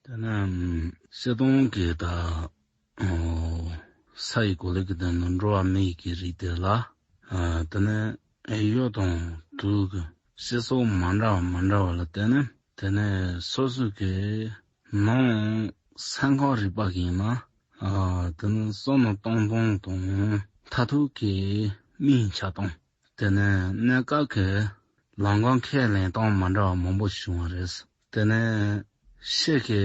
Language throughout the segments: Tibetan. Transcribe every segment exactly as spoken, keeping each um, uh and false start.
དེ་ནས་སྤྱིར་བཏང་གི་ད་ས་ཡི་གོ་ལའི་གི་དོན་དུ་འགྲོ་བ་མི་ཡི་གི་རིགས་དེ་ལ། དེ་ནས་ཡོད་དང་དུ་གི་སྤྱི་ཚོགས་མ་འདྲ་བ་མ་འདྲ་བ་ལ་བརྟེན་ནས། དེ་ནས་སོ་སོ་གི་ནང་སེམས་ཁམས་རིག་པ་གི་ཡིན་ན། དེ་ནས་བསམ་མནོ་གཏོང་སྟངས་དང་མཐར་ཐུག་གི་མིའི་ཆགས་སྟངས། དེ་ནས་གནས་སྐབས་ཀྱི་ལམ་ཁ་ཁས་ལེན་སྟངས་མ་འདྲ་བ་མང་པོ་བྱུང་བ་རེད། དེ་ནས་ཤེལ་གྱི་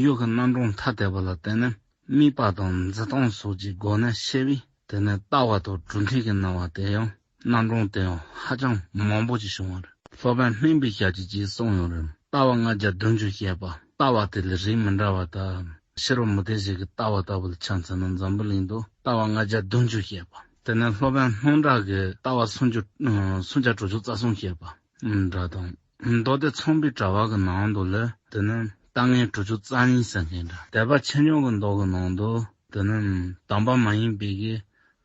ཡུལ་གྱི་རྣམ་གྲངས་ཐ་དད་པ་ལ་བརྟེན་ནས་དམིགས་པ་དང་འཛིན་སྟངས་སོགས་ཀྱི་སྒོ་ནས་ཤེས་པས། དེ་ནས་ལྟ་བ་དང་གྲུབ་མཐའ་གྱི་སྣང་བ་དེ་ཡང་རྣམ་གྲངས་དེ་ཡང་ཧ་ཅང་མང་པོ་ཅིག་བྱུང་བ་རེད། སློབ་དཔོན་སྨན་པའི་ཞབས་ཀྱིས་ཅིག་གསུངས་ཡོད་རེད། ལྟ་བ་ལྔ་བརྒྱ་བདུན་ཅུ་བཤད་པ། ལྟ་བ་དེ་ལས་རིགས་མི་འདྲ་བ་དང་། ཕྱི་རོལ་མུ་སྟེགས་ཞིག་གི་ལྟ་བ་ལྟ་བུ་ལ་ཆ་མཚོན་ན། འཛམ་བུ་གླིང་དུ་ལྟ་བ་ལྔ་བརྒྱ་བདུན་ཅུ་བཤད་པ། དེ་ནས་སློབ་དཔོན་སྣང་གྲགས་ཀྱིས་ལྟ་བ་སུམ་ཅུ་སུམ་བརྒྱ་དྲུག་ཅུ་རྩ་གསུམ་བཤད་པ་འདྲ་དང་། མདོ་སྡེ་ཚངས་པའི་དྲ་བ་གི་ནང་དུ་ལས། དེ་ནས་ལྟ་ངན་དྲུག་ཅུ་རྩ་གཉིས་ཟེར་མཁན་འདྲ། དད་པ་ཆོས་སྐྱོང་གི་མདོ་གི་ནང་དུ། དེ་ནས་དམ་པ་མ་ཡིན་པའི་གི་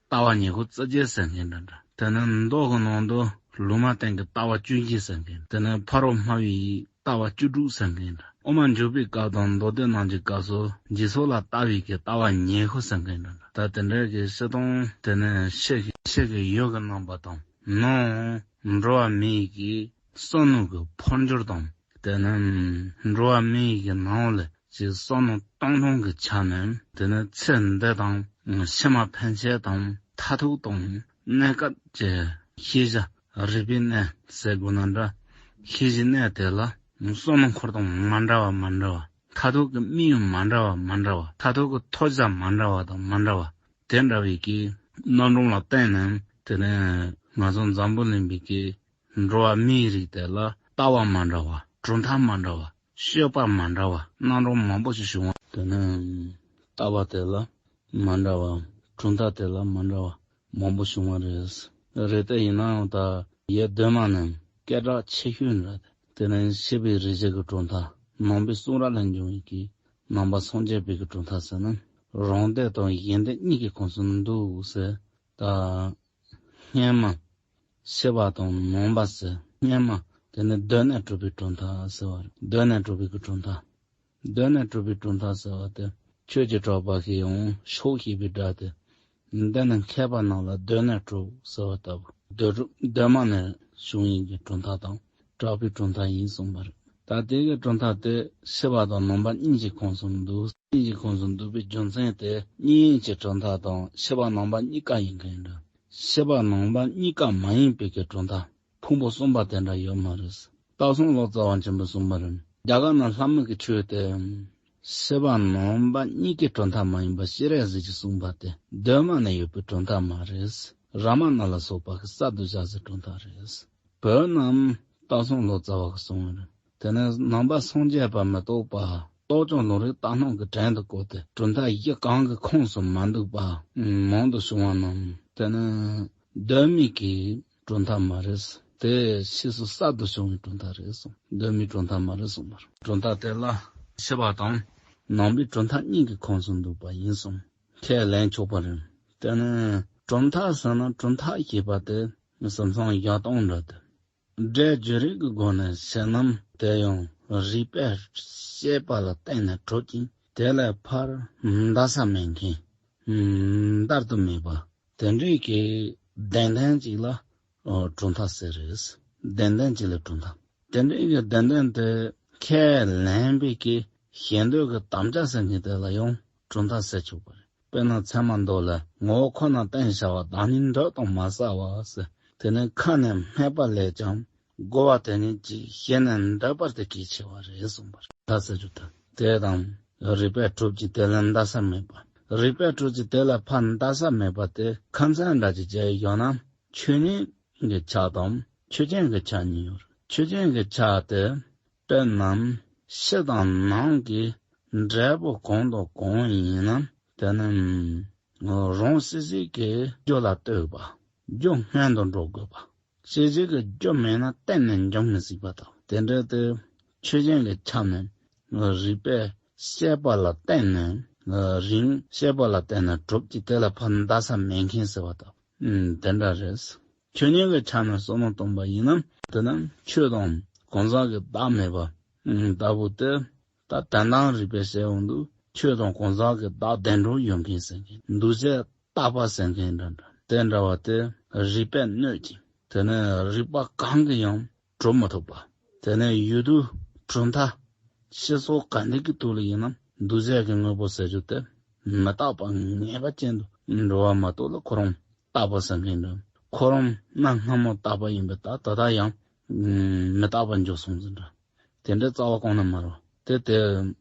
ལྟ་བ་ཉེར་དགུ་རྩ་བརྒྱད་ཟེར་མཁན་འདྲ་འདྲ། དེ་ནས་མདོ་གི་ནང་དུ་ལུང་མ་བསྟན་གྱི་ལྟ་བ་བཅུ་གཉིས་ཟེར་མཁན། དེ་ནས་ཕ་རོལ་སྨྲ་བའི་ལྟ་བ་བཅུ་དྲུག་ཟེར་མཁན་འདྲ། དབུ་མ་འཇུག་པའི་སྐབས་དང་མདོ་སྡེ་རྣམས་ཀྱི་སྐབས་སུ་འཇིག་ཚོགས་ལ་ལྟ་བའི་གི་ལྟ་བ་ཉེར་དགུ་ཟེར་མཁན་འདྲ་འདྲ། ད་དེ་འདྲའི་གི་སྤྱིར་བཏང་དེ་ནས་ཤེལ་གྱི་ཤེལ་གྱི་ཡུལ་གྱི་རྣམ་པ་དང་། ནང་འགྲོ་བ་མི་ཡི་གི་བསམ་མནོ་གི་འཕོ་འགྱུར་དང་། དེ་ནས་འགྲོ་བ་མི་ཡི་གི་ནང་ལ་ཅིག་བསམ་མནོ་གཏོང་སྟངས་ཀྱི་ཆ་ནས། དེ་ནས་ཚེ་འདི་དང་ཕྱི་མ་ཕན་ཆད་དང་མཐར་ཐུག་དང་གནས་སྐབས་ཀྱི་ཤེས་བྱ་རིག་པའི་གནས་ཟེར་དགོས་ན་འདྲ། ཤེས་བྱའི་གནས་དེ་ལ་བསམ་མནོ་འཁོར་སྟངས་མ་འདྲ་བ་མ་འདྲ་བ། མཐར་ཐུག་གི་དམིགས་ཡུལ་མ་འདྲ་བ་མ་འདྲ་བ། མཐར་ཐུག་གི་ཐོབ་བྱ་མ་འདྲ་བ་དང་མ་འདྲ་བ། དེ་འདྲ་བའི་གི་རྣམ་གྲངས་ལ་བརྟེན་ནས། དེ་ནས་ང་ཚོ་འཛམ་བུ་གླིང་པའི་གི་འགྲོ་བ་མིའི་རིགས་དེ་ལ་ལྟ་བ་མ་འདྲ་བ། གྲུབ་མཐའ་མ་འདྲ་བ། སྤྱོད་པ་མ་འདྲ་བ། རྣམ་གྲངས་མང་པོ་ཞིག་བྱུང་བ། དེ་ནས་ལྟ་བ་དེ་ལ་མ་འདྲ་བ། གྲུབ་མཐའ་དེ་ལ་མ་འདྲ་བ་མང་པོ་བྱུང་བ་རེད། རེད་དེ་ཡིན་ནའང་ད་ཡེ་གདོད་མ་ནས་སྐད་གྲགས་ཆེ་ཤོས་འདྲ། དེ་ནས་ཤེས་པའི་རིག་བྱེད་ཀྱི་གྲུབ་མཐའ། ནང་པའི་གསུང་རབ་ལས་འབྱུང་བའི་གི་ནང་པ་སངས་རྒྱས་པའི་གི་གྲུབ་མཐའ་ཟེར་ན། རང་སྡེ་དང་གཞན་སྡེ་གཉིས་ཀྱི་ཁོངས་སུ་འདུ་ཟེར། ད་སྔོན་མ་ཤེས་པ་དང་ནང་པ་ཟེར། སྔོན་མ་དེ་ནི་གདོད་ནས་གྲུབ་པའི་གྲུབ་མཐའ་ཟེར་བ་རེད། གདོད་ནས་གྲུབ་པའི་གི་གྲུབ་མཐའ། གདོད་ནས་གྲུབ་པའི་གྲུབ་མཐའ་ཟེར་བ་དེ། ཆོས་ཀྱི་གྲགས་པ་ཞིག་ཡང་ཕྱོགས་ཞེས་པའི་སྒྲ་དེ། འདི་ནི་མཁས་པ་རྣམས་ལ་གདོད་ནས་གྲུབ་ཟེར་བ་ལྟ་བུ། གདོད་གྲུབ་གདོད་མ་ནས་བྱུང་ཡིན་གྱི་གྲུབ་མཐའ་དང་གྲགས་པའི་གྲུབ་མཐའ་ཡིན་གསུངས་པ་རེད། ད་དེ་གི་གྲུབ་མཐའ་དེ་ཤེས་པ་དང་ནང་པ་གཉིས་ཀྱི་ཁོངས་སུ་འདུ། གཉིས་ཀྱི་ཁོངས་སུ་འདུ་བའི་རྒྱུ་མཚན་དེ། གཉིས་ཀྱི་གྲུབ་མཐའ་དང་ཤེས་པ་ནང་པ་གཉིས་ཀ་ཡིན་མཁན་འདྲ། ཤེས་པ་ནང་པ་གཉིས་ཀ་མ་ཡིན་པའི་གི་གྲུབ་མཐའ་ཕུང་པོ་གསུམ་པ་དེ་འདྲ་ཡོད་མ་རེད། སྟག་ཚང་ལོ་ཙཱ་བ་ཆེན་པོས་གསུངས་པ་རེད། རྒྱ་གར་ནང་ལྷ་མོ་གི་ཆོས་དེ། ཤེས་པ་ནང་པ་གཉིས་ཀའི་གྲུབ་མཐའ་མ་ཡིན་པ་སྤྱན་རས་གཟིགས་ཀྱིས་གསུངས་པ་དེ་གདོད་མ་ནས་ཡོད་པའི་གྲུབ་མཐའ་མ་རེད། རཱ་མ་ན་ལ་སོགས་པ་གི་གསར་དུ་བཞག་སའི་གྲུབ་མཐའ་རེད། བོད་ནང་སྟག་ཚང་ལོ་ཙཱ་བ་གིས་གསུངས་པ་རེད། དེ་ནས་ནང་པ་སངས་རྒྱས་པ་མི་རྟོགས་པ། རྟོགས་བྱ་ལུང་རིགས་ལྟར་སྣང་གི་བྲན་དུ་བཀོལ་ཏེ། གྲུབ་མཐའ་བཞི་གང་གི་ཁོངས་སུ་མ་འདུས་པ་མང་དུ་བྱུང་བ་རྣམས། དེ་ནི་གདོད་མའི་གི་གྲུབ་མཐའ་མ་རེད། དེ་ཕྱིས་སུ་གསར་དུ་བྱུང་བའི་གྲུབ་མཐའ་རེད་གསུངས། གདོད་མའི་གྲུབ་མཐའ་མ་རེད་གསུངས་པ་རེད། གྲུབ་མཐའ་དེ་ལ་ཤེས་པ་དང་ནང་པའི་གྲུབ་མཐའ་གཉིས་ཀྱི་ཁོངས་སུ་འདུས་པ་ཡིན་གསུངས། ཁས་ལེན་ཆོག་པ་རེད། དེ་ནི་གྲུབ་མཐའ་ཟེར་ན། གྲུབ་མཐའ་ཞེས་པ་དེ་ནི་ཟིན་ཚང་བཞག་སྟངས་འདྲ་སྟེ། སྒྲའི་བརྗོད་རིགས་ཀྱི་སྒོ་ནས་བཤད་ན། དེ་ཡང་རིགས་པས་དཔྱད་པ་ལ་བརྟེན་ནས་གྲུབ་ཅིང་། དེ་ལས་ཕར་འདའ་ས་མེད་མཁན། འདར་དུ་མེད་པ། དེ་འདྲའི་གི་བདེན་དོན་ཅིག་ལ་གྲུབ་མཐའ་ཟེར་རེད། བདེན་དོན་ཅིག་ལ་གྲུབ་མཐའ། དེ་འདྲའི་གི་བདེན་དོན་དེ་ཁས་ལེན་པའི་གི་ཞེ་འདོད་ཀྱི་དམ་བཅའ་ཟེར་མཁན་དེ་ལ་ཡང་གྲུབ་མཐའ་ཟེར་ཆོག་པ་རེད། དཔེར་ན་ཚད་མ་མདོ་ལ། ངོ་བོ་ཁོ་ན་བརྟེན་བྱ་བ། བདག་ཉིད་འགྲོ་དང་མ་བསྲེ་བ་ཟེར། དེ་ནས་ཁ་ནས་སྨྲས་པ་ལས་ཀྱང་རྒོལ་བ་དེ་ཉིད་ཀྱི་ཞེ་ནས་འདོད་པ་དེ་གལ་ཆེ་བ་རེད་གསུངས་པ་རེད། ད་ཟེར་རྒྱུ་དེ། དེ་དང་རིགས་པས་གྲུབ་ཅིང་དེ་ལས་འདའ་ས་མེད་པ། རིགས་པས་གྲུབ་ཅིང་དེ་ལས་ཕར་འདའ་ས་མེད་པ་དེ་ཁ་མཚར་འདྲ་ཅིག་བྱས་ཡོང་ན། ཆོས་ཉིད་ཀྱི་ཆ་དང་ཆོས་ཅན་གྱི་ཆ་གཉིས་ཡོད་རེད། ཆོས་ཅན་གྱི་ཆ་དེ། དཔེར་ན་ཕྱི་དང་ནང་གི་འབྲས་བུ་གང་དང་གང་ཡིན་ན། དེ་ནི་རང་སོ་སོའི་གི་རྒྱུ་ལ་ལྟོས་པ། རྒྱུ་སྔོན་དུ་འགྲོ་དགོས་པ། སོ་སོའི་གི་རྒྱུ་མེད་ན་གཏན་ནས་འབྱུང་མི་སྲིད་པ་དང་། དེ་འདྲ་སྟེ་ཆོས་ཅན་གྱི་ཆ་ནི་རིགས་པས་དཔྱད་པ་ལ་བརྟེན་ནས། རིགས་དཔྱད་པ་ལ་བརྟེན་ནས་གྲུབ་ཅིང་དེ་ལས་ཕར་འདའ་ས་མེད་མཁན་ཟེར་བ་དང་། ཨུམ། དེ་འདྲ་རེད། ཆོས་ཉིད་ཀྱི་ཆ་ནས་བསམ་བློ་གཏོང་པ་ཡིན་ན། དེ་ནི་ཆོས་དང་གང་ཟག་གི་བདག་མེད་པ། ཨུམ། ལྟ་བུ་སྟེ། ད་དོན་དམ་རིགས་པས་བཤད་ཡོང་དུས་ཆོས་དང་གང་ཟག་གི་བདག་བདེན་གྲུབ་ཡོད་མཁན་ཟེར་མཁན། འདུ་བྱེད་རྟག་པ་ཟེར་མཁན་འདྲ་འདྲ། དེ་འདྲ་བ་དེ་རིགས་པས་གནོད་ཅིང་། དེ་ནས་རིགས་པ་གང་གིས་ཡང་གྲུབ་མི་ཐུབ་པ། དེ་ནས་ཡུལ་དུས་གྲུབ་མཐའ་སྤྱི་སོགས་ག་འདྲ་གི་ཐོག་ལ་ཡིན་ནམ་འདུ་བྱེད་ཀྱི་དངོས་པོ་ཟེར་རྒྱུ་དེ་མི་རྟག་པ་ངེས་པ་ཅན་དུ་འགྲོ་བ་མ་གཏོགས་ལ་ཁོ་རང་རྟག་པ་ཟེར་མཁན་འདྲ། ཁོ་རང་གནའ་སྔ་མོ་རྟག་པ་ཡིན་པའི་རྟགས་ད་ལྟ་ཡང་མི་རྟག་པར་འགྱུར་སོང་ཟེར་འདྲ། དེ་འདྲའི་རྩ་བ་གང་ནས་མ་རུང་། དེ་དེ་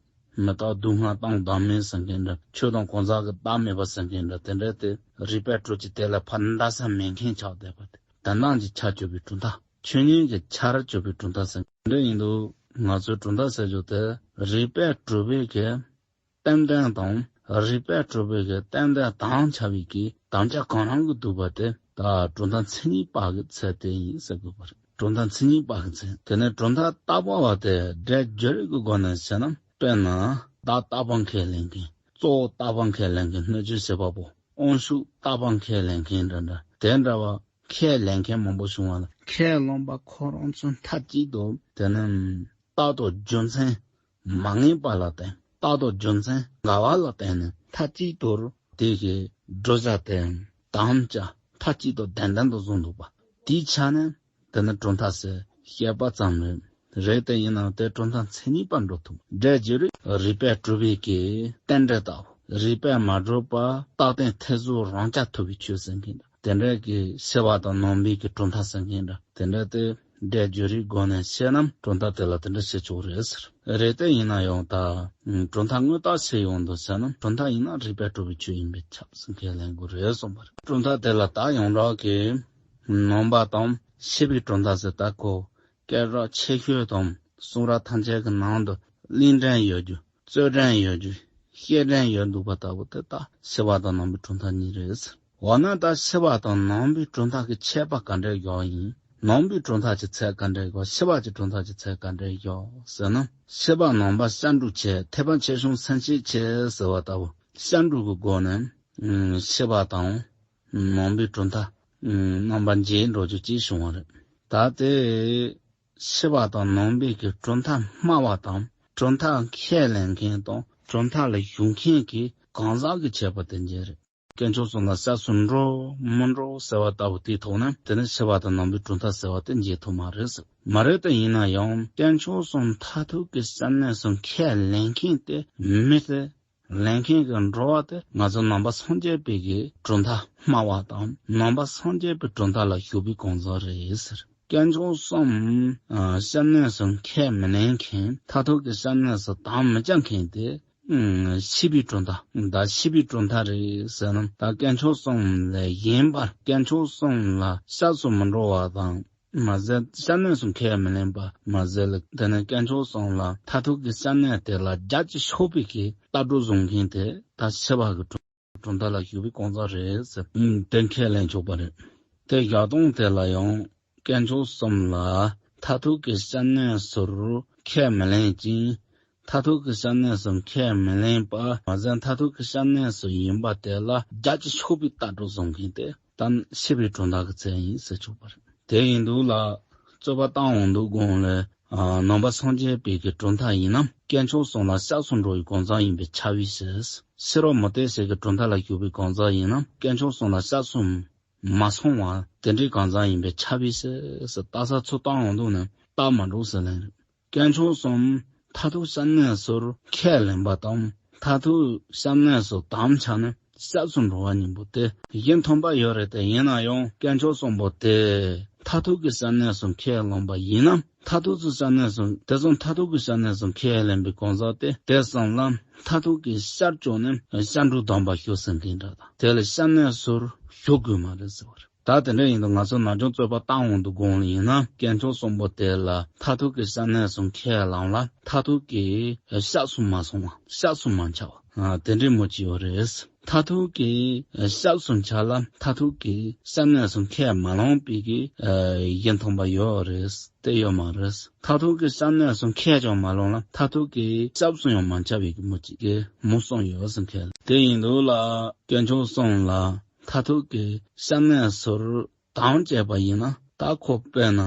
མི་རྟག་སྡུག་བསྔལ་བཏང་བདག་མེད་ཟེར་མཁན་འདྲ། ཆོས་དང་གང་ཟག་གི་བདག་མེད་པ་ཟེར་མཁན་འདྲ། དེ་འདྲ་དེ་རིགས་པས་གྲུབ་ཀྱི་དེ་ལ་ཕར་འདའ་ས་མེད་མཁན་ཆགས་བསྡད་པ་དེ་དོན་དམ་གྱི་ཆ་བཅོས་པའི་གྲུབ་མཐའ། ཆོས་ཉིད་ཀྱི་ཆར་བཅོས་པའི་གྲུབ་མཐའ་ཟེར་མཁན་འདྲ་ཡིན་དུས། ང་ཚོའི་གྲུབ་མཐའ་ཟེར་རྒྱུ་དེ་རིགས་པས་གྲུབ་པའི་གི་རྟེན་འབྲེལ་དང་། རིགས་པས་གྲུབ་པའི་གི་རྟེན་འབྲེལ་དང་བྱ་བའི་གི་དམ་བཅའ་གང་རུང་གི་འདུས་པ་དེ་ད་གྲུབ་མཐའ་མཚན་ཉིད་པ་གི་ཚད་དེ་ཡིན་ཟེར་དགོས་པ་རེད། གྲུབ་མཐའ་མཚན་ཉིད་པ་གི་ཚད། དེ་ནས་གྲུབ་མཐའ་རྟག་པ་བ་དེ་སྒྲས་བརྗོད་རིགས་ཀྱི་སྒོ་ནས་བཤད་ན། དཔེར་ན་བདག་རྟག་པ་ཁས་ལེན་མཁན། གཙོ་བོ་རྟག་པ་ཁས་ལེན་མཁན་སྣོད་བཅུད་བྱེད་པ་པོ། དབང་ཕྱུག་རྟག་པ་ཁས་ལེན་མཁན་འདྲ་འདྲ། དེ་འདྲ་བ་ཁས་ལེན་མཁན་མང་པོ་བྱུང་བ་ལ། ཁས་བླངས་པ་ཁོ་རང་ཚོ་མཐའ་གཅིག་ཏུ་དེ་ནི་རྟག་ཏུ་རྒྱུ་མཚན་མ་ངེས་པ་ལ་བརྟེན། རྟག་ཏུ་རྒྱུ་མཚན་འགལ་བ་ལ་བརྟེན་ནས་མཐའ་གཅིག་ཏུ་དེ་གི་བསྒྲུབ་བྱ་དེ་དམ་བཅའ་མཐའ་གཅིག་ཏུ་བདེན་བདེན་དུ་བཟུང་འདུག་པ། དེའི་ཆ་ནས་དེ་ནི་གྲུབ་མཐའ་ཟེར་བཤད་པ་ཙམ་རེད། རེད་དེ་ཡིན་ནའང་དེ་གྲུབ་མཐའ་མཚན་ཉིད་པར་འགྲོ་ཐུབ། སྒྲས་བརྗོད་རིགས་རིགས་པས་གྲུབ་པའི་གི་རྟེན་འབྲེལ་ལྟ་བུ། རིགས་པས་མ་གྲུབ་པ་རྟག་བརྟན་ཐེར་ཟུག་རང་རྐྱ་ཐུབ་པའི་ཆོས་ཟེར་མཁན་འདྲ། དེ་འདྲ་གི་ཤེས་པ་དང་རྣམ་པའི་གི་གྲུབ་མཐའ་ཟེར་མཁན་འདྲ། དེ་འདྲ་དེ་སྒྲས་བརྗོད་རིགས་སྒོ་ནས་བཤད་ན་གྲུབ་མཐའ་དེ་ལ་དེ་འདྲ་བཤད་ཆོག་རེད་ཟེར། རེད་དེ་ཡིན་ན་ཡང་ད་གྲུབ་མཐའ་དངོས་བཏགས་བཤད་ཡོང་དུས་བཤད་ན་གྲུབ་མཐའ་ཡིན་ན་རིགས་པས་གྲུབ་པའི་ཆོས་ཡིན་པས་ཁྱབ་ཟེར་ཁས་ལེན་དགོས་རེད་གསུངས་པ་རེད། གྲུབ་མཐའ་དེ་ལ་ད་ཡོངས་གྲགས་ཀྱི་ནང་པ་དང་ཤེས་པའི་གྲུབ་མཐའ་ཟེར། ད་ཁོ་སྐད་གྲགས་ཆེ་ཤོས་དང་གསུང་རབ་ཐམས་ཅད་ཀྱི་ནང་དུ་གླེང་འདྲེན་ཡོད་རྒྱུ། རྩོད་འགྲན་ཡོད་རྒྱུ། བཤད་འགྲན་ཡོད་འདུག་པ་ལྟ་བུ་དེ་དག་ཤེས་པ་དང་ནང་པའི་གྲུབ་མཐའ་གཉིས་རེད། འོ་ན་ད་ཤེས་པ་དང་ནང་པའི་གྲུབ་མཐའ་གི་ཁྱད་པར་ག་འདྲས་ཡོད་ཡིན། ནང་པའི་གྲུབ་མཐའ་གྱི་ཚད་ག་འདྲས་ཡོད། ཤེས་པ་གྱི་གྲུབ་མཐའ་གྱི་ཚད་ག་འདྲས་ཡོད་ཟེར་ན། ཤེས་པ་ནང་པ་ཤར་འགྲོ་ཆེ། ཐེག་པ་ཆེ་ཆུང་སེམས་བསྐྱེད་ཆེ་ཟེར་བ་ལྟ་བུ། ཤར་འགྲོ་གི་སྒོ་ནས་ཤེས་པ་དང་ནང་པའི་གྲུབ་མཐའ་རྣམ་པ་འབྱེད་འགྲོ་རྒྱུ་ཅིག་བྱུང་བ་རེད། ད་དེ། ཤེས་པ་དང་ནང་པའི་གི་གྲུབ་མཐའ་སྨྲ་བ་དང་གྲུབ་མཐའ་ཁས་ལེན་མཁན་དང་གྲུབ་མཐའ་ལ་ཞུགས་མཁན་གྱི་གང་ཟག་གི་ཁྱད་པར་དེ་འབྱེད་རེད། དཀོན་མཆོག་གསུམ་ལ་སྐྱབས་སུ་འགྲོ་མི་འགྲོ་ཟེར་བ་ལྟ་བུ་དེའི་ཐོག་ནས་དེ་ནི་ཤེས་པ་དང་ནང་པའི་གྲུབ་མཐའ་ཟེར་བ་དེ་འབྱེད་ཐུབ་མ་རེད་ཟེར། མ་རེད་དེ་ཡིན་ན་ཡང་དཀོན་མཆོག་གསུམ་མཐར་ཐུག་གི་སྐྱབས་གནས་སུ་ཁས་ལེན་མཁན་དེ་མི་སྟེ། ལེན་མཁན་གྱི་འགྲོ་བ་དེ་ང་ཚོ་ནང་པ་སངས་རྒྱས་པའི་གི་གྲུབ་མཐའ་སྨྲ་བ་དང་ནང་པ་སངས་རྒྱས་པའི་གྲུབ་མཐའ་ལ་ཞུགས་པའི་གང་ཟག་རེད་ཟེར། དཀོན་མཆོག་གསུམ་སྐྱབས་གནས་སུ་ཁས་མི་ལེན་མཁན། མཐར་ཐུག་གི་སྐྱབས་གནས་སུ་དམ་མི་བཅའ་མཁན་དེ་ཤེས་པའི་གྲུབ་མཐའ། ད་ཤེས་པའི་གྲུབ་མཐའ་རེད་ཟེར་ན། ད་དཀོན་མཆོག་གསུམ་ལས་གཞན་པར་དཀོན་མཆོག་གསུམ་ལ་སྐྱབས་སུ་མི་འགྲོ་བ་དང་། མ་ཟད་སྐྱབས་གནས་སུ་ཁས་མི་ལེན་པ་མ་ཟད་ལ། དེ་ནས་དཀོན་མཆོག་གསུམ་ལ་མཐར་ཐུག་གི་སྐྱབས་གནས་དེ་ལ་རྒྱ་ཆེ་ཤོས་པའི་གི་ལྟ་གྲུབ་བཟུང་མཁན་དེ་ད་ཤེས་པ་གི་གྲུབ་མཐའ་ལ་ཞུགས་པའི་གང་ཟག་རེད་ཟེར། ཨུམ། དེ་ཁས་ལེན་ཆོག་པ་རེད། དེ་བཞག་སྟངས་དེ་ལ་ཡང་དཀོན་མཆོག་གསུམ་ལ་མཐར་ཐུག་གི་སྐྱབས་གནས་སུ་ཁས་མི་ལེན་ཅིང་། མཐར་ཐུག་གི་སྐྱབས་གནས་སུ་ཁས་མི་ལེན་པ་མ་ཟད་མཐར་ཐུག་གི་སྐྱབས་གནས་སུ་ཡིན་པ་དེ་ལ་རྒྱ་ཆེ་ཤོས་པའི་ལྟ་གྲུབ་བཟུང་མཁན་དེ། ད་ཤེས་པའི་གྲུབ་མཐའ་གི་ཚད་ཡིན་ཟེར་ཆོག་པ་རེད། དེ་ཡིན་དུས་ལ་རྩོད་པ་བཏང་འོང་དུས་གོང་ལ། ཨ། ནང་པ་སངས་རྒྱས་པའི་གི་གྲུབ་མཐའ་ཡིན་ན་དཀོན་མཆོག་གསུམ་ལ་སྐྱབས་སུ་འགྲོ་བའི་གང་ཟག་ཡིན་པས་ཁྱབ་པས་ཟེར། ཕྱི་རོལ་མུ་སྟེགས་ཞིག་གི་གྲུབ་མཐའ་ལ་ཞུགས་པའི་གང་ཟག་ཡིན་ན་དཀོན་མཆོག་གསུམ་ལ་སྐྱབས་སུ་མ་སོང་བ་དེ་འདྲའི་གང་ཟག་ཡིན་པས་ཁྱབ་པས་ཟེར། ལྟ་ས་ཚུར་བཏང་འོང་དུས་ནི་ལྟ་མ་འགྲོ་ཟེར་ལན་རེད། དཀོན་མཆོག་གསུམ་མཐར་ཐུག་སྐྱབས་གནས་སུ་ཁས་ལེན་པ་དང་མཐར་ཐུག་སྐྱབས་གནས་སུ་དམ་བཅའ་ནས་སྐྱབས་སུ་འགྲོ་བ་གཉིས་པོ་དེ་གཞི་མཐུན་པ་ཡོད་རེད། དེ་ཡིན་ན་ཡང་དཀོན་མཆོག་གསུམ་པོ་དེ་མཐར་ཐུག་གི་སྐྱབས་གནས་སུ་ཁས་བླངས་པ་ཡིན་ན། མཐར་ཐུག་གི་སྐྱབས་གནས་སུ། དེ་ཚོ་མཐར་ཐུག་གི་སྐྱབས་གནས་སུ་ཁས་ལེན་པའི་གང་ཟག་དེ་དེ་གསུམ་ལ་མཐར་ཐུག་གི་ཤར་ཕྱོགས་ནས་ཤར་འགྲོ་དམ་པ་ཞུ་ཟེར་མཁན་འདྲ་དང་། དེ་ལ་སྐྱབས་གནས་སུ་ཞུགས་དགོས་མ་རེད་ཟེར་བ་རེད། ད་དེ་འདྲ་ཡིན་དུས་ང་ཚོ་ནམ་རྒྱུན་རྩོད་པ་བཏང་འོང་དུས་གོང་ལ་ཡིན་ན་དཀོན་མཆོག་གསུམ་པོ་དེ་ལ་མཐར་ཐུག་གི་སྐྱབས་གནས་སུ་ཁས་བླངས་ལ་མཐར་ཐུག་གི་སྐྱབས་སུ་མ་སོང་བ། སྐྱབས་སུ་མ་འཆར་བ། ཨ། དེ་འདྲའི་མོ་ཅིག་ཡོད་རེད། མཐར་ཐུག་གི་སྐྱབས་སུ་འཆར་ལ་མཐར་ཐུག་གི་སྐྱབས་གནས་སུ་ཁས་མ་བླངས་པའི་གི་ཨ་གཞི་མཐུན་པ་ཡོད་རེད། དེ་ཡོད་མ་རེད། མཐར་ཐུག་གི་སྐྱབས་གནས་སུ་ཁས་ཀྱང་མ་བླངས་ལ་མཐར་ཐུག་གི་སྐྱབས་སུ་ཡང་མ་འཆར་བའི་གི་མོ་ཅིག་གི་མོ་གསུམ་ཡོད་ཟེར་མཁན། དེ་ཡིན་དུས་ལ་དཀོན་མཆོག་གསུམ་ལ་མཐར་ཐུག་གི་སྐྱབས་གནས་སུ་དམ་བཅས་པ་ཡིན་ན། ད་ཁོ་དཔེར་ན་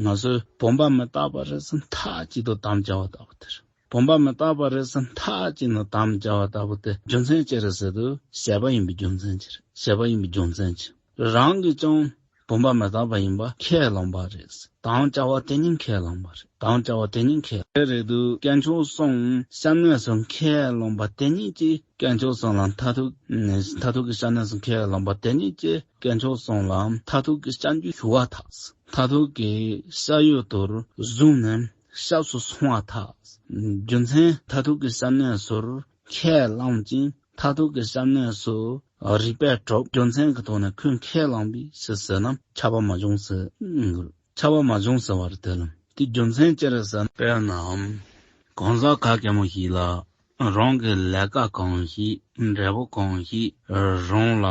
ང་ཚོས་བུམ་པ་མི་རྟག་པ་རེད་ཟེར་མཐའ་གཅིག་ཏུ་དམ་བཅའ་བ་ལྟ་བུ་དེ་རེད། བུམ་པ་མི་རྟག་པ་རེད་ཟེར་མཐའ་གཅིག་ནས་དམ་བཅའ་བ་ལྟ་བུ་དེ་རྒྱུ་མཚན་ཅི་རེད་ཟེར་དུས་བྱས་པ་ཡིན་པའི་རྒྱུ་མཚན་ཅི་རེད། བྱས་པ་ཡིན་པའི་རྒྱུ་མཚན་ཅི། རང་གིས་ཀྱང་བུམ་པ་མི་རྟག་པ་ཡིན་པ་ཁས་བླངས་པ་རེད། དམ་བཅའ་བ་དེ་ཉིད་ཁས་བླངས་པ་རེད། དམ་བཅའ་བ་དེ་ཉིད་ཁས། དེ་རེད་དུས་དཀོན་མཆོག་གསུམ་སྐྱབས་གནས་སུ་ཁས་བླངས་པ་དེ་ཉིད་ཀྱིས་དཀོན་མཆོག་གསུམ་ལ་མཐར་ཐུག་མཐར་ཐུག་གི་སྐྱབས་གནས་སུ་ཁས་བླངས་པ་དེ་ཉིད་ཀྱིས་དཀོན་མཆོག་གསུམ་ལ་མཐར་ཐུག་གི་སྐྱབས་འཇུག་ཞུ་བ་ཐག་མཐར་ཐུག་གི་སྐྱབས་ཡུལ་དུ་བཟུང་ནས་སྐྱབས་སུ་སོང་བ་ཐག་རྒྱུ་མཚན་མཐར་ཐུག་གི་སྐྱབས་གནས་སུ་ཁས་བླངས་ཀྱིན་མཐར་ཐུག་གི་སྐྱབས་གནས་སུ་རིགས་པས་གྲུབ། རྒྱུ་མཚན་གྱི་ཐོག་ནས་ཁོས་ཁས་བླངས་པའི་ཕྱིར་ཟེར་ན་ཁྱབ་པ་མ་བྱུང་ཟེར། ཁྱབ་པ་མ་བྱུང་ཟེར་བ་རེད། དེ་ལ་དེ་རྒྱུ་མཚན་ཅི་རེད་ཟེར་ན། དཔེར་ན། གང་ཟག་ག་གེ་མོ་ཞིག་ལ་རང་གི་ལས་ཀ་གང་ཞིག་འབྲས་བུ་གང་ཞིག་རང་ལ་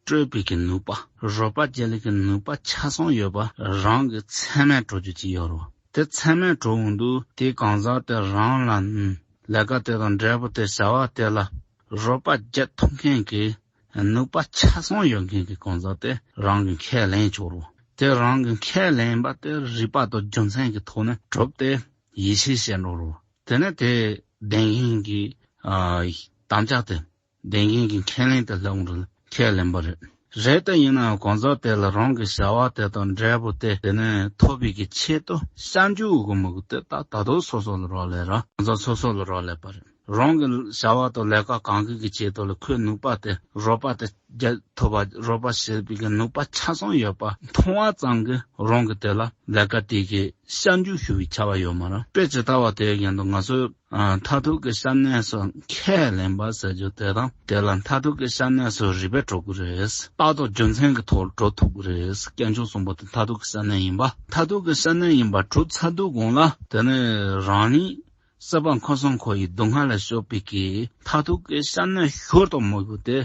སྤྲོད་པའི་གི་ནུས་པ། རོགས་པ་བྱེད་ལས་ཀྱི་ནུས་པ་ཆ་ཚང་ཡོད་པ་རང་གི་མཚན་མས་གྲུབ་རྒྱུ་ཅིག་ཡོད་རེད། དེ་མཚན་མས་གྲུབ་འོང་དུས་དེ་གང་ཟག་དེ་རང་ལ་ལས་ཀ་དེ་དང་འབྲས་བུ་དེ་བྱ་བ་དེ་ལ་རོགས་པ་བྱེད་ཐུབ་མཁན་གྱི་ནུས་པ་ཆ་ཚང་ཡོད་མཁན་གྱི་གང་ཟག་དེ་རང་གིས་ཁས་ལེན་ཆོག་རེད། དེ་རང་གིས་ཁས་ལེན་པ་དེ་རིགས་པ་དང་རྒྱུ་མཚན་གྱི་ཐོག་ནས་གྲུབ་སྟེ་ཡིད་ཆེས་བྱེད་འགྲོ་རེད། དེ་ནས་དེ་བདེན་དཔང་གི་ཨ་དམ་བཅའ་དེ་བདེན་དཔང་གི་ཁས་ལེན་དེ་སླེབས་འགྲོ་ཁས་ལེན་པ་རེད། རེད། དེ་ཡིན་ནའང་གང་ཟག་དེ་ལ་རང་གི་བྱ་བ་དེ་དང་འབྲས་བུ་དེ་དེ་ནས་ཐོབ་པའི་གི་ཆེད་དུ་སྐྱབས་འཇུག་དགོས་མི་དགོས་དེ་ད་ད་དུང་སོ་སོ་ལ་རག་ལས་ར། གང་ཟག་སོ་སོ་ལ་རག་ལས་པ་རེད། རང་གི་བྱ་བ་དང་ལས་ཀ་གང་གི་གི་ཆེད་དུ་ལ་ཁོས་ནུས་པ་དེ་རོགས་པ་དེ་རྒྱལ་ཐོབ་པ་རོགས་པ་བྱེད་པའི་གི་ནུས་པ་ཆ་ཚང་ཡོད་པ་མཐོང་བ་ཙམ་གྱིས་རང་གི་དེ་ལ་ལས་ཀ་དེ་གི་སྐྱབས་འཇུག་ཞུ་བའི་བྱ་བ་ཡོད་མ་རེད། དཔེ་ཇི་ལྟ་བ་དེ་བཞིན་དུ་ང་ཚོས་ཨ་མཐར་ཐུག་གི་སྐྱབས་གནས་སུ་ཁས་ལེན་པ་ཟེར་རྒྱུ་དེ་དང་དེ་ལ་མཐར་ཐུག་གི་སྐྱབས་གནས་སུ་རིགས་པས་གྲུབ་ཀྱི་རེད། རྟགས་དང་རྒྱུ་མཚན་གྱི་ཐོག་གྲུབ་ཐུབ་ཀྱི་རེད། དཀོན་མཆོག་གསུམ་པོ་དེ་མཐར་ཐུག་གི་སྐྱབས་གནས་ཡིན་པ། མཐར་ཐུག་གི་སྐྱབས་གནས་ཡིན་པ་གྲུབ་ཚར་དུས་གོང་ལ་དེ་ནས་རང་ཉིད་སྲིད་པ་འཁོར་གསུམ་འཁོར་བའི་སྡུག་བསྔལ་ལས་སྐྱོབ་པའི་གི་མཐར་ཐུག་གི་སྐྱབས་གནས་ཞུ་ཐུབ་མི་དགོས་ཏེ་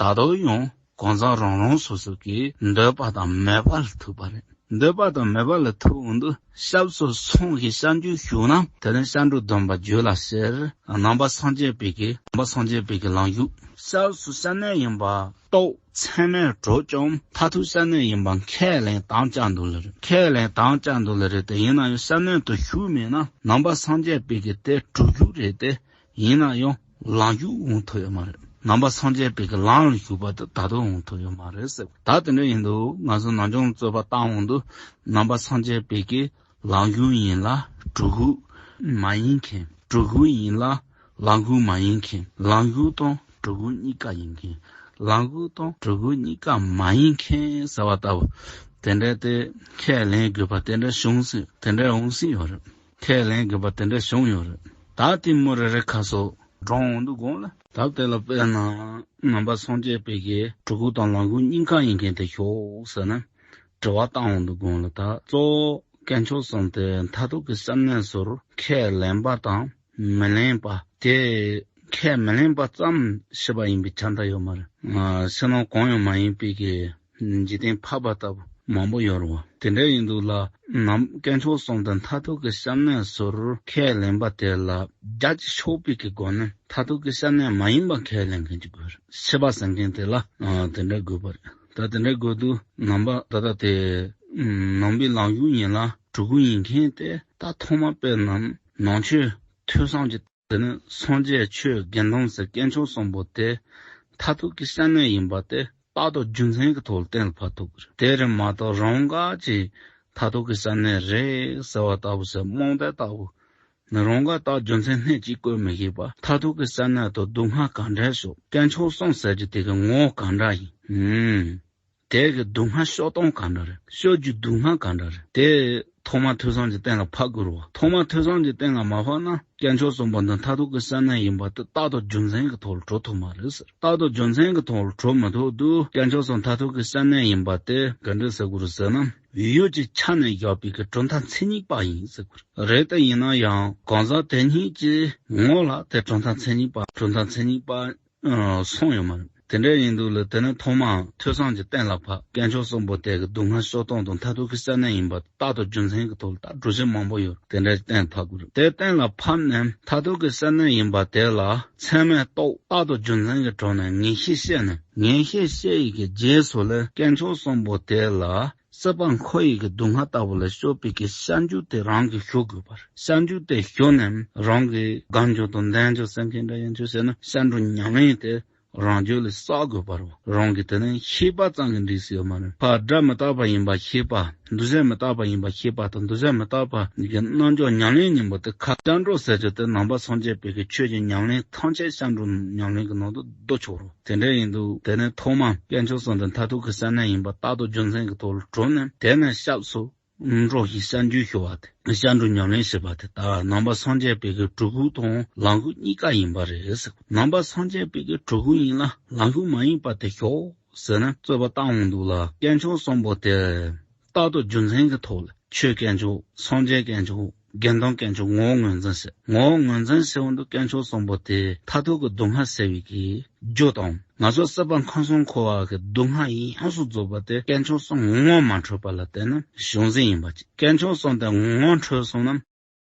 ད་དུང་ཡང་གང་ཟག་རང་རང་སོ་སོ་གི་འདོད་པ་དང་མོས་པ་ལ་ཐུག་པ་རེད། འདོད་པ་དང་མོས་པ་ལ་ཐུག་འོང་དུས་སྐྱབས་སུ་སོང་གི་སྐྱབས་འཇུག་ཞུ་ན་དེ་ནི་སྐྱབས་འགྲོ་སྡོམ་པ་རྒྱུད་ལ་བཤད། ནང་པ་སངས་རྒྱས་པའི་གི་ནང་པ་སངས་རྒྱས་པའི་གི་ལམ་ཞུགས། སྐྱབས་སུ་སྐྱབས་གནས་ཡིན་པ་རྟོགས། མཚན་མས་གྲུབ་ཀྱང་མཐར་ཐུག་སྐྱབས་གནས་ཡིན་པ་ཁས་ལེན་དམ་བཅའ་འདུག་ལེ་རེད། ཁས་ལེན་དམ་བཅའ་འདུག་ལེ་རེད། དེ་ཡིན་ན་ཡང་སྐྱབས་གནས་དུ་ཞུགས་མེད་ན་ནང་པ་སངས་རྒྱས་པའི་གི་དེ་གྲུབ་རྒྱུ་རེད་དེ། ཡིན་ན་ཡང་ལམ་ཞུགས་འོང་ཐུབ་ཡོད་མ་རེད། ནང་པ་སངས་རྒྱས་པའི་གི་ལམ་ལ་ཞུགས་པ་དེ་ད་དུང་འོང་ཐུབ་ཡོད་མ་རེད་ཟེར། ད་དེ་འདྲ་ཡིན་དུས་ང་ཚོ་ནམ་རྒྱུན་རྩོད་པ་བཏང་འོང་དུས་ནང་པ་སངས་རྒྱས་པའི་གི་ལམ་ཞུགས་ཡིན་ལ་གྲུབ་རྒྱུ་མ་ཡིན་མཁན། གྲུབ་རྒྱུ་ཡིན་ལ་ལམ་ཞུགས་མ་ཡིན་མཁན། ལམ་ཞུགས་དང་གྲུབ་རྒྱུ་གཉིས་ཀ་ཡིན་མཁན། ལམ་ཞུགས་དང་གྲུབ་རྒྱུ་གཉིས་ཀ་མ་ཡིན་མཁན་ཟེར་བ་ལྟ་བུ་དེ་འདྲ་དེ་ཁས་ལེན་དགོས་པ་དེ་འདྲ་བྱུང་སྲིད། དེ་འདྲ་འོང་སྲིད་ཡོད་རེད། ཁས་ལེན་དགོས་པ་དེ་འདྲ་བྱུང་ཡོད་རེད། ད་དེ་མོ་རེ་རེ་ཁ་སོ་འགྲོ་འོང་དུས་གོང་ལ་ད་དེ་ལ་དཔེར་ན་ནང་པ་སངས་རྒྱས་པའི་གི་གྲུབ་རྒྱུ་དང་ལམ་ཞུགས་གཉིས་ཀ་ཡིན་མཁན་དེ་ཤོག་ཟེར་ན་དྲི་བ་བཏང་འོང་དུས་གོང་ལ་ད་གཙོ་བོ་དཀོན་མཆོག་གསུམ་དེ་མཐར་ཐུག་གི་སྐྱབས་གནས་སུ་ཁས་ལེན་པ་དང་མི་ལེན་པ་དེ་ཁས་མི་ལེན་པ་ཙམ་ཤེས་པ་ཡིན་པའི་ཁྱབ་མཐའ་ཡོད་མ་རེད། ཕྱི་ནང་གང་ཡང་མ་ཡིན་པའི་གི་འཇིག་རྟེན་ཕལ་པ་ལྟ་བུ་མང་པོ་ཡོད་རེད་བ། དེ་འདྲ་ཡིན་དུས་ལ་ནམ་དཀོན་མཆོག་གསུམ་དང་མཐར་ཐུག་གི་སྐྱབས་གནས་སུ་ཁས་ལེན་པ་དེ་ལ་རྒྱ་ཆེ་ཆོག་པའི་གི་སྒོ་ནས་མཐར་ཐུག་གི་སྐྱབས་གནས་མ་ཡིན་པ་ཁས་ལེན་མཁན་གྱི་དགོས་རེད། ཤེས་པ་ཟེར་མཁན་དེ་ལ་དེ་འདྲ་དགོས་པ་རེད། ད་དེ་འདྲ་དགོས་དུས་ནམ་པ་ད་ལྟ་དེ་ནང་པའི་ལམ་ཞུགས་ཡིན་ལ་གྲུབ་རྒྱུ་ཡིན་མཁན་དེ་ད་ཐོག་མ་དཔེར་ན་ནང་ཆོས་ཐོས་བསམ་གྱི་དེ་ནི་སངས་རྒྱས་ཆོས་དགེ་འདུན་ཟེར་དཀོན་མཆོག་གསུམ་པོ་དེ་མཐར་ཐུག་གི་སྐྱབས་གནས་ཡིན་པ་དེ་རྟགས་དང་རྒྱུ་མཚན་གྱི་ཐོག་ལ་གཏན་ལ་ཕབ་ཐུབ་ཀྱི་རེད། དེ་རེད་མ་གཏོགས་རང་དགར་གྱི་མཐར་ཐུག་གི་སྐྱབས་གནས་རེད་ཟེར་བ་ལྟ་བུ་ཟེར་རྨོངས་དད་ལྟ་བུ་ནི་རང་དགར་རྟགས་རྒྱུ་མཚན་སྣེ་གཅིག་བཀོད་མི་ཤེས་པ། མཐར་ཐུག་གི་སྐྱབས་གནས་དང་སྡུག་བསྔལ་ག་འདྲ་ཤོག་དཀོན་མཆོག་གསུམ་ཟེར་རྒྱུ་དེ་གི་ངོ་བོ་ག་འདྲ་ཡིན། ཨུམ། དེ་གི་སྡུག་བསྔལ་སྐྱོབ་སྟངས་ག་འདྲ་རེད། སྐྱོབ་རྒྱུ་སྡུག་བསྔལ་ག་འདྲ་རེད། དེ་ཐོག་མ་ཐོས་བསམ་གྱི་སྟེང་ལ་ཕབ་དགོས་རེད་བ། ཐོག་མ་ཐོས་བསམ་གྱི་སྟེང་ལ་མ་ཕབ་ན་དཀོན་མཆོག་གསུམ་པོ་འདི་མཐར་ཐུག་གི་སྐྱབས་གནས་ཡིན་པ་དེ་རྟགས་དང་རྒྱུ་མཚན་གྱི་ཐོག་ལ་གྲུབ་ཐུབ་མ་རེད་ཟེར། རྟགས་དང་རྒྱུ་མཚན་གྱི་ཐོག་ལ་གྲུབ་མི་ཐུབ་དུས་དཀོན་མཆོག་གསུམ་མཐར་ཐུག་གི་སྐྱབས་གནས་ཡིན་པ་དེ་ག་འདྲ་ཟེར་དགོས་རེད་ཟེར་ན། ཡུལ་གྱི་ཆ་ནས་བཞག་པའི་གི་གྲུབ་མཐའ་མཚན་ཉིད་པ་ཡིན་ཟེར་དགོས་རེད། རེད་དེ་ཡིན་ན་ཡང་གང་ཟག་དེ་ཉིད་ཀྱི་ངོ་ལ་དེ་གྲུབ་མཐའ་མཚན་ཉིད་པ་གྲུབ་མཐའ་མཚན་ཉིད་པ། ཨ། སོང་ཡོད་མ་རེད། དེ་འདྲ་ཡིན་དུས་ལ་དེ་ནི་ཐོག་མར་ཐོས་བསམ་གྱི་སྟེང་ལ་ཕབ། དཀོན་མཆོག་གསུམ་པོ་དེ་གི་སྡུག་བསྔལ་སྐྱོབ་སྟངས་དང་མཐར་ཐུག་གི་སྐྱབས་གནས་ཡིན་པ་རྟགས་དང་རྒྱུ་མཚན་གྱི་ཐོག་ལ་ད་སྒྲུབ་བྱེད་མང་པོ་ཡོད། དེ་འདྲ་སྟེང་ཕབ་དགོས་རེད། དེ་སྟེང་ལ་ཕབ་ནས་མཐར་ཐུག་གི་སྐྱབས་གནས་ཡིན་པ་དེ་ལ་མཚན་མས་རྟོགས། རྟགས་དང་རྒྱུ་མཚན་གྱི་གྲོགས་ནས་ངེས་ཤེས་སྐྱེས་ནས་ངེས་ཤེས་སྐྱེས་ཡི་གི་རྗེས་སུ་ལ་དཀོན་མཆོག་གསུམ་པོ་དེ་ལ་ སྲིད་པ་འཁོར་བའི་གི་སྡུག་བསྔལ་ལྟ་བུ་ལ་སྐྱོབ་པའི་གི་སྐྱབས་འཇུག་དེ་རང་གིས་ཞུ་དགོས་པ་རེད། སྐྱབས་འཇུག་དེ་ཞུ་ནས་རང་གིས་དགའ་འཇུག་དང་ལྡན་འཇུག་ཟེར་མཁན་འདྲ་ཡིན་འཇུག་ཟེར་ན་སྐྱབས་འགྲོ་ཉམས་ལེན་དེ་རང་རྒྱུད་ལ་བསགས་དགོས་པ་རེད། རང་གིས་དེ་ནས་ཤེས་པ་ཙམ་གྱིས་འགྲིག་ས་ཡོད་མ་རེད། ཕར་སྒྲ་མི་རྟག་པ་ཡིན་པ་ཤེས་པ། འདུ་བྱེད་མི་རྟག་པ་ཡིན་པ་ཤེས་པ་དང་འདུ་བྱེད་མི་རྟག་པ་གི་རྣལ་འབྱོར་ཉམས་ལེན་གཉིས་པོ་དེ་ཁ། སྐྱབས་འགྲོ་ཟེར་རྒྱུ་དེ་ནང་པ་སངས་རྒྱས་པའི་གི་ཆོས་ཀྱི་ཉམས་ལེན་ཐམས་ཅད་སྐྱབས་འགྲོ་ཉམས་ལེན་གྱི་ནང་དུ་བསྡུ་ཆོག་རེད། དེ་འདྲ་ཡིན་དུས་དེ་ནས་ཐོག་མར་དཀོན་མཆོག་གསུམ་དེ་མཐར་ཐུག་གི་སེམས་གནས་ཡིན་པ་རྟག་ཏུ་རྒྱུ་མཚན་གྱི་ཐོག་ལ་གྲུབ་ནས་དེ་ནས་སྐྱབས་སུ་འགྲོ་ཞིང་སྐྱབས་འཇུག་ཞུ་བ་དེ། སྐྱབས་འགྲོ་ཉམས་ལེན་ཞེས་པ་དེ་ད་ནང་པ་སངས་རྒྱས་པའི་གི་གྲུབ་ཐོབ་དང་ལམ་ཞུགས་གཉིས་ཀ་ཡིན་པ་རེད་ཟེར། ནང་པ་སངས་རྒྱས་པའི་གི་གྲུབ་ཐོབ་ཡིན་ལ་ལམ་ཞུགས་མ་ཡིན་པ་དེ་ཞོག་ཟེར་ན་རྩོད་པ་བཏང་འོང་འདུག་ལ། དཀོན་མཆོག་གསུམ་པོ་དེ་རྟག་ཏུ་རྒྱུ་མཚན་གྱི་ཐོག་ལ་ཆོས་དཀོན་མཆོག་སངས་རྒྱས་དཀོན་མཆོག་དགེ་འདུན་དཀོན་མཆོག་ངོ་བོ་ངོས་འཛིན་བྱེད། ངོ་བོ་ངོས་འཛིན་བྱེད་འོང་དུས་དཀོན་མཆོག་གསུམ་པོ་དེ་མཐར་ཐུག་གི་སྡུག་བསྔལ་སེལ་བའི་གི་རྒྱུ་དང་། ང་ཚོ་སྲིད་པ་ཁམས་གསུམ་འཁོར་བ་གི་སྡུག་བསྔལ་ཡོངས་སུ་རྫོགས་པ་དེ་དཀོན་མཆོག་གསུམ་ངོ་མ་འཕྲོད་པ་ལ་བརྟེན་ནས་བྱུང་ཟིན་ཡིན་པ་ཅིག་དཀོན་མཆོག་གསུམ་དེ་ངོ་འཕྲོད་སོང་ན།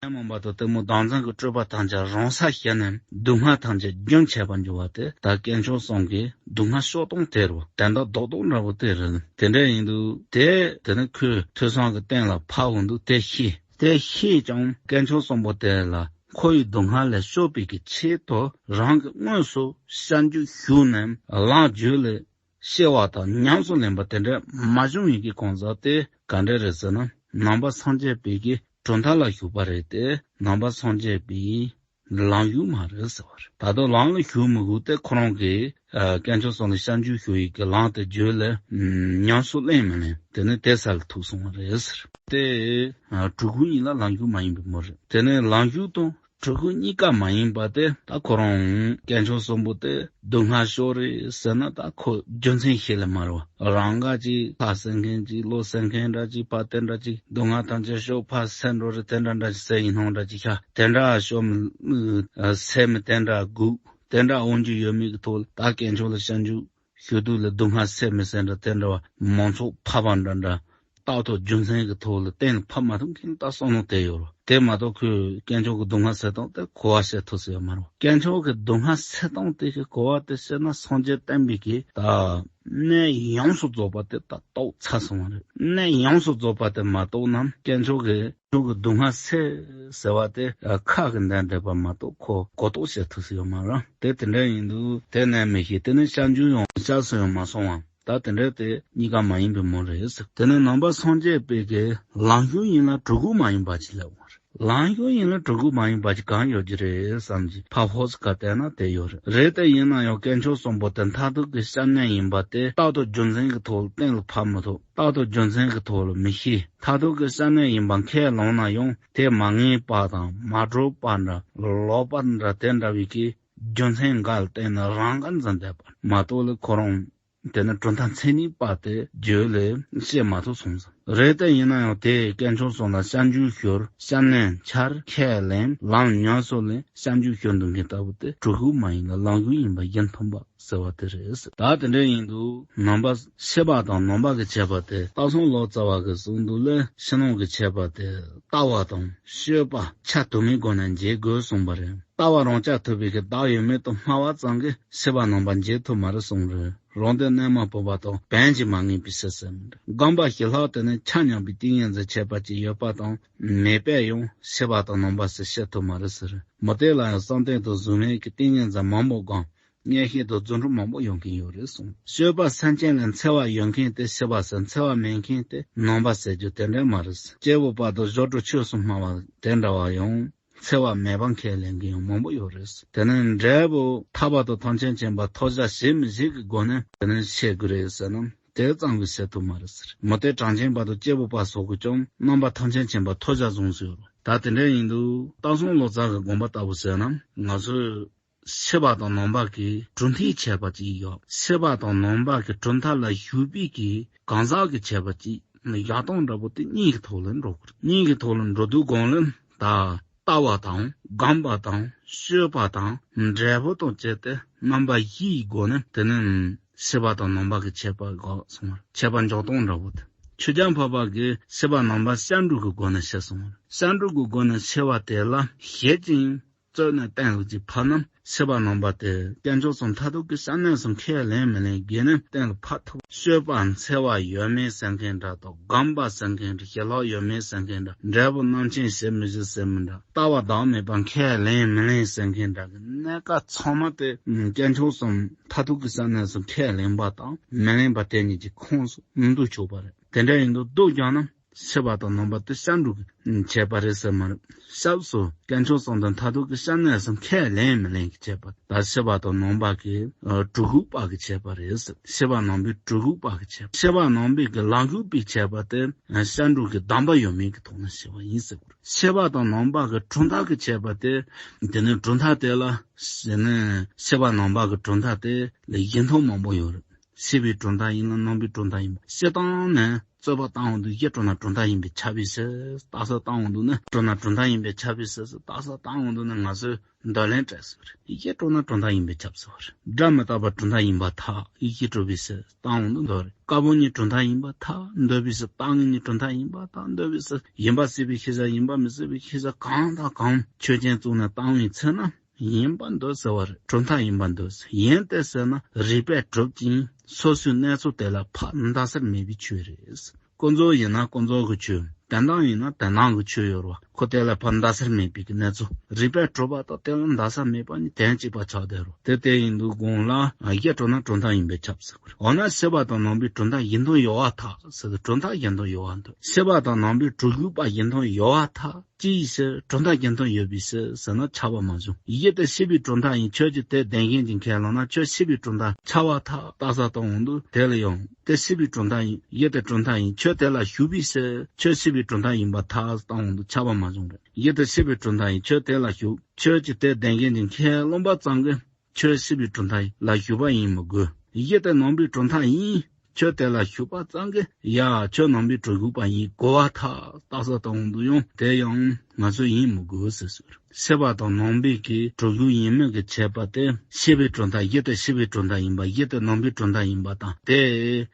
ཉོན་མོངས་པ་དང་གཏི་མུག་དམ་བཅའ་གི་སྤྲོས་པ་ཐམས་ཅད་རང་སར་ཞི་ནས་སྡུག་བསྔལ་ཐམས་ཅད་རྒྱུན་ཆད་པར་འགྱུར་བ་དེ་ད་དཀོན་མཆོག་གསུམ་གྱི་སྡུག་བསྔལ་སྐྱོབ་སྟངས་དེ་རེད་བ། དོན་དག་རྡོག་རྡོག་འདྲ་པོ་དེ་རེད། དེ་འདྲ་ཡིན་དུས་དེ་དེ་ནི་ཁོས་ཐོས་བསམ་གྱི་སྟེང་ལ་ཕབ་འོང་དུས་དེ་ཤེས། དེ་ཤེས་ཀྱང་དཀོན་མཆོག་གསུམ་པོ་དེ་ལ་འཁོར་བའི་སྡུག་བསྔལ་ལས་སྐྱོབ་པའི་གི་ཆེད་དུ་རང་གིས་དངོས་སུ་སྐྱབས་འཇུག་ཞུས་ནས་ལམ་རྒྱུད་ལ་ཤེས་པ་དང་ཉམས་སུ་ལེན་པ་དེ་འདྲ་མ་བྱུང་བའི་གི་གང་ཟག་དེ་ག་འདྲ་རེད་ཟེར་ན་ནང་པ་སངས་རྒྱས་པའི་གི་གྲུབ་མཐའ་ལ་ཞུགས་པ་རེད་དེ་ནང་པ་སངས་རྒྱས་པའི་ལམ་ཞུགས་མ་རེད་ཟེར་བ་རེད། ད་དུང་ལམ་ལ་ཞུགས་མི་དགོས་ཏེ་ཁོ་རང་གིས་ཨ་དཀོན་མཆོག་གསུམ་ལ་སྐྱབས་འཇུག་ཞུ་ཡི་གི་ལམ་དེ་རྒྱུད་ལ་ཨམ་ཉམས་སུ་ལེན་མི་ལེན་དེ་ནི་དེ་ས་ལ་ཐུག་སོང་བ་རེད་ཟེར། དེ་ཨ་གྲུབ་ཐོབ་ཡིན་ལ་ལམ་ཞུགས་མ་ཡིན་པའི་མོ་རེད། དེ་ནི་ལམ་ཞུགས་དང་གྲུབ་ཐོབ་གཉིས་ཀ་མ་ཡིན་པ་དེ་ད་ཁོ་རང་དཀོན་མཆོག་གསུམ་པོ་དེ་སྡུག་བསྔལ་ཤོར་རེད་ཟེར་ན་ད་ཁོ་རྒྱུ་མཚན་ཤེས་ལེ་མ་རེད་བ། རང་ག་ཅིག་ལྷ་གསད་མཁན་ཅིག་ཀླུ་གསད་མཁན་འདྲ་ཅིག་ཕ་དེ་འདྲ་ཅིག་སྡུག་བསྔལ་ཐམས་ཅད་ཤོར་ཕ་གསད་འགྲོ་རེད་དེ་འདྲ་འདྲ་ཅིག་ཟེར་ཡིན་སྣང་འདྲ་ཅིག་ཤ་དེ་འདྲ་ཤོར་མི་ཨ་ཟེར་མི་དེ་འདྲ་སྒུག་དེ་འདྲ་འོང་རྒྱུ་ཡོད་མེད་ཀྱི་ཐོག་ལ་ད་དཀོན་མཆོག་ལ་སྐྱབས་འཇུག་ཞུ་དུས་ལ་སྡུག་བསྔལ་སེལ་མི་སེལ་འདྲ་དེ་འདྲ་བ་མང་ཚོགས་ཕབ་པ་འདྲ་འདྲ་རྟག་ཏུ་རྒྱུ་མཚན་གྱི་ཐོག་ལ་གཏན་ལ་ཕབ་མ་ཐུབ་མཁན་ད་བསམ་བློ་དེ་ཡོད་རོ། དེ་མ་གཏོགས་ཁོས་དཀོན་མཆོག་གི་སྡུག་བསྔལ་སེལ་སྟངས་དེ་གོ་བ་བཤད་ཐུབ་ས་ཡོད་མ་རེད། དཀོན་མཆོག་གི་སྡུག་བསྔལ་སེལ་སྟངས་དེ་གི་གོ་བ་དེ་བཤད་ན་སངས་རྒྱས་བསྟན་པའི་གི་ད་གནད་ཡོངས་སུ་རྫོགས་པ་དེ་ད་རྟོགས་ཚར་སོང་བ་རེད། གནད་ཡོངས་སུ་རྫོགས་པ་དེ་མ་རྟོགས་ན་དཀོན་མཆོག་གི་མཆོག་གི་སྡུག་བསྔལ་སེལ་ཟེར་བ་དེ་ཁ་གི་འདོན་བསྡད་པ་མ་གཏོགས་ཁོ་གོ་རྟོགས་བྱེད་ཐུབ་ས་ཡོད་མ་རེད། དེ་དེ་འདྲ་ཡིན་དུས་དེ་ནས་མི་ཤེས། དེ་ནས་སྐྱབས་འཇུག་ཡང་སྐྱབས་སུ་ཡང་མ་སོང་བ། ད་དེ་འདྲ་དེ་གཉིས་ཀ་མ་ཡིན་པའི་མོ་རེད་ཟེར། དེ་ནས་ནང་པ་སངས་རྒྱས་པའི་གི་ལམ་ཞུགས་ཡིན་ལ་གྲུབ་ཐོབ་མ་ཡིན་པ་ཅིག་ལབ་པ་རེད། ལམ་ཞུགས་ཡིན་ལ་གྲུབ་ཐོབ་མ་ཡིན་པ་ཅིག་གང་ཡོད་ཀྱི་རེད་བསམ་གྱི་ཕ་ཧོ་སི་ཀ་བལྟས་ན་དེ་ཡོད་རེད། རེད་དེ་ཡིན་ན་ཡང་དཀོན་མཆོག་གསུམ་པོ་དེ་མཐར་ཐུག་གི་སྐྱབས་གནས་ཡིན་པ་དེ་རྟག་ཏུ་རྒྱུ་མཚན་གྱི་ཐོག་ལ་གཏན་ལ་ཕབ་མི་ཐུབ། རྟག་ཏུ་རྒྱུ་མཚན་གྱི་ཐོག་ལ་མི་ཤེས། མཐར་ཐུག་གི་སྐྱབས་གནས་ཡིན་པ་ཁས་བླངས་ན་ཡང་དེ་མ་ངེས་པ་དང་མ་གྲུབ་པ་འདྲ་ལོག་པ་འདྲ་དེ་འདྲ་བའི་གི་རྒྱུ་མཚན་འགའ་ལ་བརྟེན་ནས་རང་དགར་འཛིན་བསྡད་པ་མ་གཏོགས་ལས་ཁོ་རང་དེ་ནི་གྲུབ་མཐའ་མཚན་ཉིད་པ་དེ་རྒྱུད་ལ་སྐྱེ་མ་ཐུབ་སོང་ཙང་། རེད་དེ་ཡིན་ན་ཡང་དེ་དཀོན་མཆོག་གསུམ་ལ་སྐྱབས་འཇུག་ཞུ་སྐྱབས་གནས་འཆར་ཁས་ལེན་ལམ་ཉམས་སུ་ལེན་སྐྱབས་འཇུག་ཞུ་འདུག་མཁན་ལྟ་བུ་དེ་གྲུབ་ཐོབ་མ་ཡིན་ལ་ལམ་ཞུགས་ཡིན་པ་ཡིན་མཐུན་པ་ཟེར་བ་དེ་རེད། ད་དེ་འདྲ་ཡིན་དུས་ནང་པ་ཤེས་པ་དང་ནང་པ་གི་ཁྱད་པར་དེ་སྟག་ཚང་ལོ་ཙཱ་བ་གི་གསུང་འདུག་ལས་ཕྱི་ནང་གི་ཁྱད་པར་དེ་ལྟ་བ་དང་སྤྱོད་པ་ཆ་དུ་མའི་སྒོ་ནས་འབྱེད་དགོས་གསུངས་པ་རེད། ལྟ་བ་རང་རྐྱ་ཐུབ་པའི་གི་བདག་ཡོད་མེད་དུ་སྨྲ་བ་ཙམ་གྱིས་ཤེས་པ་ནང་པ་འབྱེད་ཐུབ་མ་རེད་གསུངས་རེད། རང་དོན་རྣལ་མ་སྤོབས་པ་དང་བན་གྱིས་མ་ངེས་པའི་ཕྱིར་ཟེར་མི་འདྲ། སྒོམ་པ་ཞི་ལྷག་དེ་ནི་ཆ་མཉམ་པའི་ཏིང་ངེ་འཛིན་ཁྱད་པར་ཅིག་ཡོད་པ་དང་མེད་པས་ཡང་ཤེས་པ་དང་ནང་པ་ཟེར་བཤད་ཐུབ་མ་རེད་ཟེར། མུ་སྟེགས་ལ་ཡང་བསམ་གཏན་དང་གཟུགས་མེད་ཀྱི་ཏིང་ངེ་འཛིན་མང་པོ་སྒོམ། མངོན་ཤེས་དང་རྫུ་འཕྲུལ་མང་པོ་ཡོད་མཁན་ཡོད་རེད་གསུངས། སྤྱོད་པ་སེམས་ཅན་ལ་འཚེ་བ་ཡོད་མཁན་དེ་ཤེས་པ་ཟེར། འཚེ་བ་མེད་མཁན་དེ་ནང་པ་ཟེར་རྒྱུ་དེ་འདྲ་མ་རེད། སྐྱེས་བུ་དཔའ་བོ་དང་སྦྱོར་དྲུག་ཆོས་སུ་སྨྲ་བ་དེ་འདྲ་བ་ཡང་འཚེ་བ་མེད་པ་ཁས་ལེན་མཁན་ཡང་མང་པོ་ཡོད་རེད། དེ་ནས་འབྲས་བུ་ཐར་པ་དང་ཐམས་ཅད་མཁྱེན་པ་ཐོབ་བྱ་བྱེད་མི་བྱེད་ཀྱི་སྒོ་ནས་དེ་ནས་བཤད་དགོས་རེད་ཟེར་ན་དེ་ཙམ་གྱིས་བཤད་ཐུབ་མ་རེད་ཟེར། མུ་སྟེགས་གྲངས་ཅན་པ་དང་སྐྱེས་བུ་དཔའ་སོགས་ཀྱིས་ཀྱང་རྣམ་པ་ཐམས་ཅད་མཁྱེན་པ་ཐོབ་བྱ་བཟུང་ཟེར་ཡོད་རེད། ད་དེ་འདྲ་ཡིན་དུས་སྟག་ཚང་ལོ་ཙཱ་གི་དགོངས་པ་ལྟ་བུ་ཟེར་ན་ང་ཚོས་ཤེས་པ་དང་ནང་པ་གི་གྲུབ་མཐའི་ཁྱད་པར་ཅིག་ཡོད། ཤེས་པ་དང་ནང་པ་གི་གྲུབ་མཐའ་ལ་ཞུགས་པའི་གི་གང་ཟག་གི་ཁྱད་པར་ཅིག་བཞག་སྟངས་འདྲ་པོ་དེ་གཉིས་ཀྱི་ཐོག་ལ་འགྲོ་དགོས། གཉིས་ཀྱི་ཐོག་ལ་འགྲོ་དུས་གོང་ལ་ད་ལྟ་བ་དང་སྒོམ་པ་དང་སྤྱོད་པ་དང་འབྲས་བུ་དང་བཅས་ཏེ་རྣམ་པ་བཞིའི་སྒོ་ནས་དེ་ནི་ཤེས་པ་དང་ནང་པ་གི་ཁྱད་པར་འགོག་སོང་བ། ཁྱད་པར་འཇོག་སྟངས་འདྲ་པོ་དེ། ཆོས་རྒྱལ་འཕགས་པ་གིས་ཤེས་པ་ནང་པ་སྐྱབས་འགྲོ་གི་སྒོ་ནས་ཤེས་སོང་བ། སྐྱབས་འགྲོ་གི་སྒོ་ནས་ཤེས་པ་དེ་ལ་ཞེན་ཅིང་ རྩོད་ནས་གཏན་ལ་ཅིག་ཕབ་ན། སྲིད་པ་ནང་པ་དེ་དཀོན་མཆོག་གསུམ་མཐར་ཐུག་གི་སྐྱབས་གནས་སུ་ཁས་ལེན་མི་ལེན་དགོས་ན་གཏན་ལ་ཕབ་ཐུབ། སྤྱོད་པ་འཚེ་བ་ཡོད་མེད་ཟེར་མཁན་འདྲ་དང་། སྒོམ་པ་ཟེར་མཁན་འདྲ། ཞི་ལྷག་ཡོད་མེད་ཟེར་མཁན་འདྲ། འབྲས་བུ་རྣམ་མཁྱེན་ཞིག་མི་ཞིག་ཟེར་མི་འདྲ། ལྟ་བ་བདག་མེད་པ་ཁས་ལེན་མི་ལེན་ཟེར་མཁན་འདྲ་གི་གནས་སྐབས་ཚང་མ་དེ་དཀོན་མཆོག་གསུམ་མཐར་ཐུག་གི་སྐྱབས་གནས་སུ་ཁས་ལེན་པ་དང་མི་ལེན་པ་དེ་གཉིས་ཀྱི་ཁོངས་སུ་འདུ་ཆོག་པ་རེད། དེ་འདྲ་ཡིན་དུས་སྡུག་ཀྱང་ན། སྲིད་པ་དང་ནང་པ་དེ་སྐྱབས་འགྲོ་གི་བྱེད་པ་རེད་ཟེར་མ་རེད། སྐྱབས་སུ་དཀོན་མཆོག་གསུམ་དང་མཐར་ཐུག་གི་སྐྱབས་གནས་སུ་ཁས་ལེན་མི་ལེན་གྱི་བྱེད་པ་ད་སྲིད་པ་དང་ནང་པ་གི་ཨ་གྲུ་གུ་པ་གི་བྱེད་པ་རེད་ཟེར། སྲིད་པ་ནང་པའི་གྲུ་གུ་པ་གི་བྱེད་པ། སྲིད་པ་ནང་པའི་གི་ལམ་གུ་པའི་བྱེད་པ་དེ་ཨ་སྐྱབས་འགྲོ་གི་གདམས་པ་ཡོད་མེད་ཀྱི་ཐོག་ནས་བྱེད་པ་ཡིན་ཟེར་དགོས་རེད། སྲིད་པ་དང་ནང་པ་གི་གྲུབ་མཐའ་གི་བྱེད་པ་དེ་དེ་ནི་གྲུབ་མཐའ་དེ་ལ་ཟེར་ནས་སྲིད་པ་ནང་པ་གི་གྲུབ་མཐའ་དེ་ལ་གཞི་མཐུན་མང་པོ་ཡོད་རེད། སྲིད་པའི་གྲུབ་མཐའ་ཡིན་ན་ནང་པའི་གྲུབ་མཐའ་ཡིན་པ། སྤྱིར་བཏང་ནས་རྩོད་པ་བཏང་འོང་དུས་གཞི་གྲུབ་མཐའ་གྲུབ་མཐའ་ཡིན་པས་ཁྱབ་པས་ཟེར། རྟགས་གསལ་བཏང་འོང་དུས་ནི་གྲུབ་མཐའ་གྲུབ་མཐའ་ཡིན་པས་ཁྱབ་པས་ཟེར། རྟགས་གསལ་བཏང་འོང་དུས་ནི་ང་ཚོས་འདོད་ལན་སྤྲད་ཟེར་བ་རེད། གཞི་གྲུབ་མཐའ་གྲུབ་མཐའ་ཡིན་པས་ཁྱབ་ཟེར་བ་རེད། སྒྲ་མི་རྟག་པ་གྲུབ་མཐའ་ཡིན་པར་ཐལ། གཞི་གྲུབ་པས་ཟེར་བཏང་འོང་དུས་འདོད་རེད། ཀ་བོ་གཉིས་གྲུབ་མཐའ་ཡིན་པར་ཐལ། འདོད་པས་ཟེར། རྟགས་དངོས་གཉིས་གྲུབ་མཐའ་ཡིན་པར་ཐལ། འདོད་པས་ཟེར། ཡིན་པ་སྲིད་པའི་ཤེས་བྱ། ཡིན་པ་མི་སྲིད་པའི་ཤེས་བྱ། གང་དང་གང་ཆོས་ཅན་བཙུགས་ནས་བཏང་བའི་ཚེ་ན། ཡིན་པར་འདོད་ཟེར་བ་རེད། གྲུབ་མཐའ་ཡིན་པར་འདོད་ཟེར། ཡིན་ཏེ་ཟེར་ན་རིགས་པས་གྲུབ་ཅིང་སོ་སོའི་གནས་ཚུལ་དེ་ལ་ཕར་འདའ་ས་མེད་པའི་ཆོས་རེད། ཀུན་རྫོབ་ཡིན་ན་ཀུན་རྫོབ་ཀྱི་ཆོས། དོན་དམ་ཡིན་ན་དོན་དམ་གྱི་ཆོས་ཡོད་རེད་བ། ཁོ་དེ་ལ་ཕར་འདའ་ས་མེད་པའི་གི་གནས་ཚུལ། རིགས་པས་གྲུབ་པ་དང་དེ་ལ་འདའ་ས་མེད་པ་གཉིས་དོན་གཅིག་པ་ཆགས་བསྡད་རེད། དེ་དེ་ཡིན་དུས་གོང་ལ་གཞི་གྲུབ་ན་གྲུབ་མཐའ་ཡིན་པས་ཁྱབ་ཟེར་དགོས་རེད། འོ་ན་སྲིད་པ་དང་ནང་པའི་གྲུབ་མཐའ་གཞི་མཐུན་ཡོད་པར་ཐལ་ཟེར་དུས་གྲུབ་མཐའ་གཞི་མཐུན་ཡོད་པར་འདོད། སྲིད་པ་དང་ནང་པའི་གྲུ་གུ་པ་གཞི་མཐུན་ཡོད་པར་ཐལ། ཅི་ཡིན་ཟེར། གྲུབ་མཐའ་གཞི་མཐུན་ཡོད་པས་ཟེར་ཟེར་ན་ཁྱབ་པ་མ་བྱུང་། གཞི་དེ་སྲིད་པའི་གྲུབ་མཐའ་ཡིན། ཁྱོད་ཀྱིས་དེ་བདེན་ཞེན་གྱིས་ཁས་བླངས་ན་ཁྱོད་སྲིད་པའི་གྲུབ་མཐའ་ཆགས་པར་ཐལ། རྟགས་གསལ་བཏང་འོང་དུས་དེ་ལ་ཡང་དེ་སྲིད་པའི་གྲུབ་མཐའ་ཡིན། གཞི་དེ་གྲུབ་མཐའ་ཡིན། ཁྱོད་དེ་ལ་ཞུགས་པས་ཟེར། ཁྱོད་སྲིད་པའི་གྲུབ་མཐའ་ཡིན་པར་ཐལ་བཏང་འོང་དུས་ཁྱབ་པ་མ་བྱུང་རེད། གཞི་དེ་སྲིད་པའི་གྲུབ་མཐའ་ཡིན། ཁྱོད་དེ་ལ་ཞུགས། ཁྱོད་ཀྱིས་དེ་བདེན་ཞེན་གྱིས་ཁས་བླངས་པ་ཙམ་གྱིས། ཁྱོད་སྲིད་པའི་གྲུབ་མཐའ་ལ་ཞུགས་པ་ཡིན་མི་དགོས། གཞི་དེ་ནང་པའི་གྲུབ་མཐའ་ཡིན། ཁྱོད་དེ་ལ་ཞུགས་པ་ཙམ་གྱིས་ཡ་ཁྱོད་ནང་པའི་གྲུ་གུ་པ་ཡིན་གོ་བར་ཐལ། རྟགས་གསལ་བཏང་འོང་དུས་ཡང་དེ་ཡང་ང་ཚོ་ཡིན་མི་དགོས་ཟེར་ཟེར། སྲིད་པ་དང་ནང་པའི་གི་གྲུ་གུ་ཡིན་མིན་གྱི་ཁྱད་པར་དེ་སྲིད་པའི་གྲུབ་མཐའ། གཞི་དེ་སྲིད་པའི་གྲུབ་མཐའ་ཡིན་པ། གཞི་དེ་ནང་པའི་གྲུབ་མཐའ་ཡིན་པ་དང་། དེ་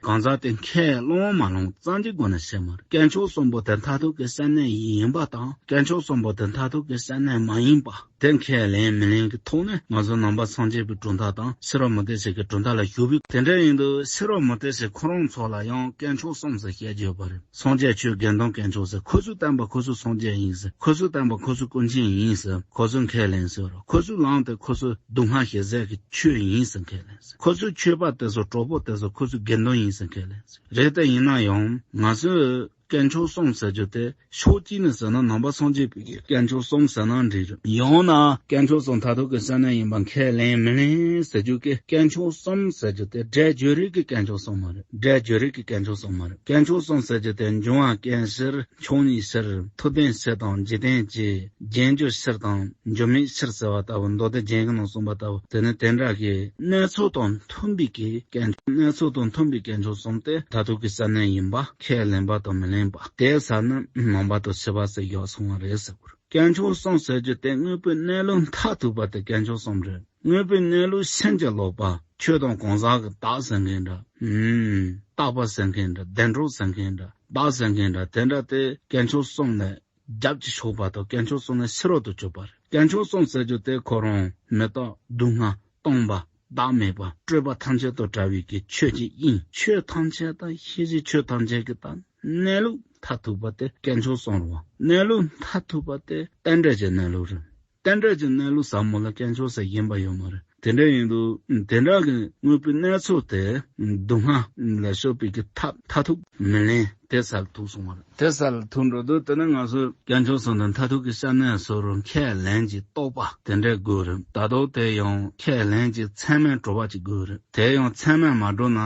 གང་ཟག་དེ་ཁས་བླངས་མ་བླངས་ཙམ་གྱི་སྒོ་ནས་བཤད་མ་རེད། དཀོན་མཆོག་གསུམ་པོ་དེ་མཐར་ཐུག་གི་སྐྱབས་གནས་ཡིན་པ་དང་། དཀོན་མཆོག་གསུམ་པོ་དེ་མཐར་ཐུག་གི་སྐྱབས་གནས་མ་ཡིན་པ། དེ་ཁས་ལེན་མི་ལེན་གྱི་ཐོག་ནས་ང་ཚོ་ནང་པ་སངས་རྒྱས་པའི་གྲུབ་མཐའ་དང་ཕྱི་རོལ་མུ་སྟེགས་ཅན་གྱི་གྲུབ་མཐའ་ལ་ཞུགས་པའི། དེ་འདྲ་ཡིན་དུས་ཕྱི་རོལ་མུ་སྟེགས་ཅན་ཁོ་རང་ཚོ་ལ་ཡང་དཀོན་མཆོག་གསུམ་ཟེར་བཤད་རྒྱུ་ཡོད་པ་རེད། སངས་རྒྱས་ཆོས་དགེ་འདུན་དཀོན་མཆོག་ཟེར། ཁོ་ཚོས་བསྟན་པ་ཁོ་ཚོས་སངས་རྒྱས་ཡིན་ཟེར། ཁོ་ཚོས་བསྟན་པ་ཁོ་ཚོས་ཀུན་མཁྱེན་ཡིན་ཟེར། ཁོ་ཚོས་ཁས་ལེན་ཟེར་རོ། ཁོ་ཚོས་ལམ་དེ་ཁོ་ཚོས་སྡུག་བསྔལ་ཞི་བྱེད་ཀྱི་ཆོས་ཡིན་ཟེར་ཁས་ལེན་ཟེར། ཁོ་ཚོས་མཆོད་པ་དེ་ཚོ་གྲོགས་པོ་དེ་ཚོ་ཁོ་ཚོས་དགེ་འདུན་ཡིན་ཟེར་ཁས་ལེན་ཟེར། རེད། དེ་ཡིན་ན་ཡང་ང་ཚོས། དཀོན་མཆོག་གསུམ་ཟེར་རྒྱུ་དེ་ཕྱོགས་གཅིག་ནས་ཟེར་ན་ནང་པ་སངས་རྒྱས་པའི་དཀོན་མཆོག་གསུམ་ཟེར་ན་འགྲིག་རེད། ཡང་ན་དཀོན་མཆོག་གསུམ་མཐར་ཐུག་གི་སྐྱབས་གནས་ཡིན་པ་ཁས་ལེན་མི་ལེན་ཟེར་རྒྱུ་གི་དཀོན་མཆོག་གསུམ་ཟེར་རྒྱུ་དེ་སྒྲས་བརྗོད་རིགས་ཀྱི་དཀོན་མཆོག་གསུམ་མ་རེད། སྒྲས་བརྗོད་རིགས་ཀྱི་དཀོན་མཆོག་གསུམ་མ་རེད། དཀོན་མཆོག་གསུམ་ཟེར་རྒྱུ་དེ་འབྱུང་བ་དཀོན་ཕྱིར། མཆོག་ཉིད་ཕྱིར། མཐུ་ལྡན་ཕྱིར་དང་འཇིག་རྟེན་གྱི་རྗེས་འཇུག་ཕྱིར་དང་འཇུག་མེད་ཕྱིར་ཟེར་བ་ལྟ་བུ། མདོ་སྡེ་རྒྱན་གྱི་ནང་གསུངས་པ་ལྟ་བུ། དེ་ནི་དེ་འདྲ་གི་གནས་ཚུལ་དང་མཐུན་པའི་གི་དཀོན། གནས་ཚུལ་དང་མཐུན་པའི་དཀོན་མཆོག་གསུམ་དེ་མཐར་ཐུག་གི་སྐྱབས་གནས་ཡིན་པ་ཁས་ལེན་པ་དང་མི་ལེན་པ། དེ་ས་ནི་ནང་པ་དང་ཕྱི་པ་ཟེར་ཡོད་སོང་བ་རེད་ཟེར་དགོས། དཀོན་མཆོག་གསུམ་ཟེར་རྒྱུ་དེ་དངོས་པོའི་གནས་ལུགས་མཐར་ཐུག་པ་དེ་དཀོན་མཆོག་གསུམ་རེད། དངོས་པོའི་གནས་ལུགས་ཕྱིན་ཅི་ལོག་པ། ཆོས་དང་གང་ཟག་གི་བདག་ཟེར་མཁན་འདྲ། ཨུམ། རྟག་པ་ཟེར་མཁན་འདྲ། བདེན་གྲུབ་ཟེར་མཁན་འདྲ། བདག་ཟེར་མཁན་འདྲ། དེ་འདྲ་དེ་དཀོན་མཆོག་གསུམ་ལས་རྒྱབ་ཀྱིས་ཕྱོགས་པ་དང་དཀོན་མཆོག་གསུམ་ལས་ཕྱི་རོལ་དུ་གྱུར་པ་རེད། དཀོན་མཆོག་གསུམ་ཟེར་རྒྱུ་དེ་ཁོ་རང་མི་རྟག་སྡུག་བསྔལ་སྟོང་པ་བདག་མེད་པ་སྤྲོས་པ་ཐམས་ཅད་དང་བྲལ་བའི་གི་ཆོས་ཀྱི་དབྱིངས། ཆོས་ཐམས་ཅད་དང་ཤེས་བྱའི་ཆོས་ཐམས་ཅད་ཀྱི་དང་གནས་ལུགས་མཐར་ཐུག་པ་དེ་དཀོན་མཆོག་གསུམ་རེད་བ། གནས་ལུགས་མཐར་ཐུག་པ་དེ་རྟེན་འབྲེལ་གྱི་གནས་ལུགས་རེད། རྟེན་འབྲེལ་གྱི་གནས་ལུགས་ཟབ་མོ་ལ་དཀོན་མཆོག་ཟེར་བཞིན་པ་ཡོད་མ་རེད། དེ་འདྲ་ཡིན་དུས་དེ་འདྲ་གི་དངོས་པོའི་གནས་ཚུལ་དེ་སྡུག་བསྔལ་ལས་སྐྱོབ་པའི་གི་ཐབས་མཐར་ཐུག་མི་ལེན་དེ་སར་ཐུག་སོང་བ་རེད། དེ་སར་ཐུག་འགྲོ་དུས་དེ་ནི་ང་ཚོས་དཀོན་མཆོག་གསུམ་དང་མཐར་ཐུག་གི་སྐྱབས་གནས་སོགས་རུ་ཁས་ལེན་གྱི་རྟོགས་པ་དེ་འདྲ་དགོས་རེད། ད་དུང་དེ་ཡང་ཁས་ལེན་གྱི་མཚན་མ་གྲུབ་པ་ཅིག་དགོས་རེད། དེ་ཡང་མཚན་མ་མ་གྲུབ་ན་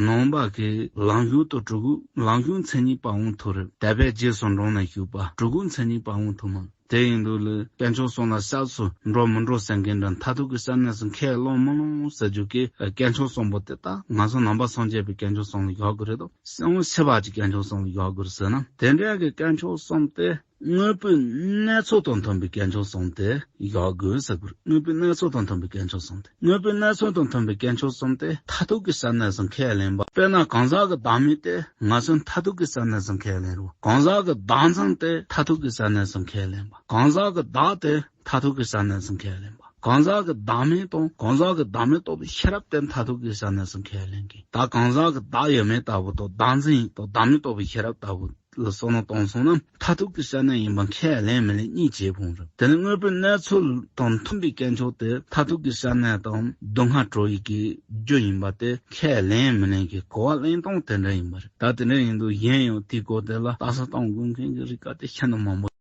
ནང་པ་གི་ལམ་ཞུགས་དང་གྲུ་གུ་ལམ་ཞུགས་མཚན་ཉིད་པ་འོང་ཐུབ་རེད། དད་པས་རྗེས་སུ་འབྲངས་ནས་ཞུགས་པ་གྲུ་གུ་མཚན་ཉིད་པ་འོང་ཐུབ་མ། དེ་ཡིན་དུས་ལ་དཀོན་མཆོག་གསུམ་ལ་སྐྱབས་སུ་འགྲོ་མི་འགྲོ་ཟེར་མཁན་འདྲ། མཐར་ཐུག་གི་སྐྱབས་གནས་སུ་ཁས་བླངས་མི་བླངས་ཟེར་རྒྱུ་གི་དཀོན་མཆོག་གསུམ་པོ་དེ་ད་ང་ཚོ་ནང་པ་སངས་རྒྱས་པའི་དཀོན་མཆོག་གསུམ་ལ་ཡོད་དགོས་རེད་དོ། སེམས་ཤེས་པ་གྱི་དཀོན་མཆོག་གསུམ་ལ་ཡོད་དགོས་རེད་ཟེར་ན། དེ་འདྲ་གི་དཀོན་མཆོག་གསུམ་དེ་ དངོས་པོའི་གནས་ཚུལ་དང་མཐུན་པའི་དཀོན་མཆོག་གསུམ་དེ་བཞག་དགོས་ཟེར་དགོས་རེད། དངོས་པོའི་གནས་ཚུལ་དང་མཐུན་པའི་དཀོན་མཆོག་གསུམ་དེ། དངོས་པོའི་གནས་ཚུལ་དང་མཐུན་པའི་དཀོན་མཆོག་གསུམ་དེ་མཐར་ཐུག་གི་སེམས་ནས་སུ་ཁས་ལེན་པ། དཔེར་ན་གང་ཟག་གི་བདག་མེད་དེ་ང་ཚོས་མཐར་ཐུག་གི་སེམས་ནས་སུ་ཁས་ལེན་རུང་། གང་ཟག་གི་བདག་འཛིན་དེ་མཐར་ཐུག་གི་སེམས་ནས་སུ་ཁས་ལེན་པ། གང་ཟག་གི་བདག་དེ་མཐར་ཐུག་གི་སེམས་ནས་སུ་ཁས་ལེན་པ། གང་ཟག་གི་བདག་མེད་དང་གང་ཟག་གི་བདག་མེད་རྟོགས་པའི་ཤེས་རབ་དེ་མཐར་ཐུག་གི་སེམས་ནས་སུ་ཁས་ལེན་གི། ད་གང་ཟག་གི་བདག་ཡོད་མེད་ལྟ་བུ་དང་བདག་འཛིན་དང་བདག་མེད་རྟོགས་པའི་ཤེས་རབ་ལྟ་བུ་ལ་བསམ་བློ་བཏང་སོང་ན། མཐར་ཐུག་གི་སེམས་ནས་ཡིན་པ་ཁས་ལེན་མི་ལེན་གཉིས་བྱེད་ཕོད་རེད། དེ་ནི་དངོས་པོའི་གནས་ཚུལ་དང་མཐུན་པའི་དཀོན་མཆོག་དེ་མཐར་ཐུག་གི་སེམས་ནས་དང་སྡུག་བསྔལ་གྲོལ་ཡི་གི་རྒྱུ་ཡིན་པ་དེ་ཁས་ལེན་མི་ལེན་གྱི་གོ་བ་ལེན་སྟངས་དེ་འདྲ་ཡིན་པ་རེད། ད་དེ་འདྲ་ཡིན་དུས་གཞན་ཡང་དེའི་སྐོར་དེ་ལ་ལྟ་ས་བཏང་དགོས་མཁན་གྱི་རིགས་ཀ་དེ་ཤིན་ཏུ་མང་པོ།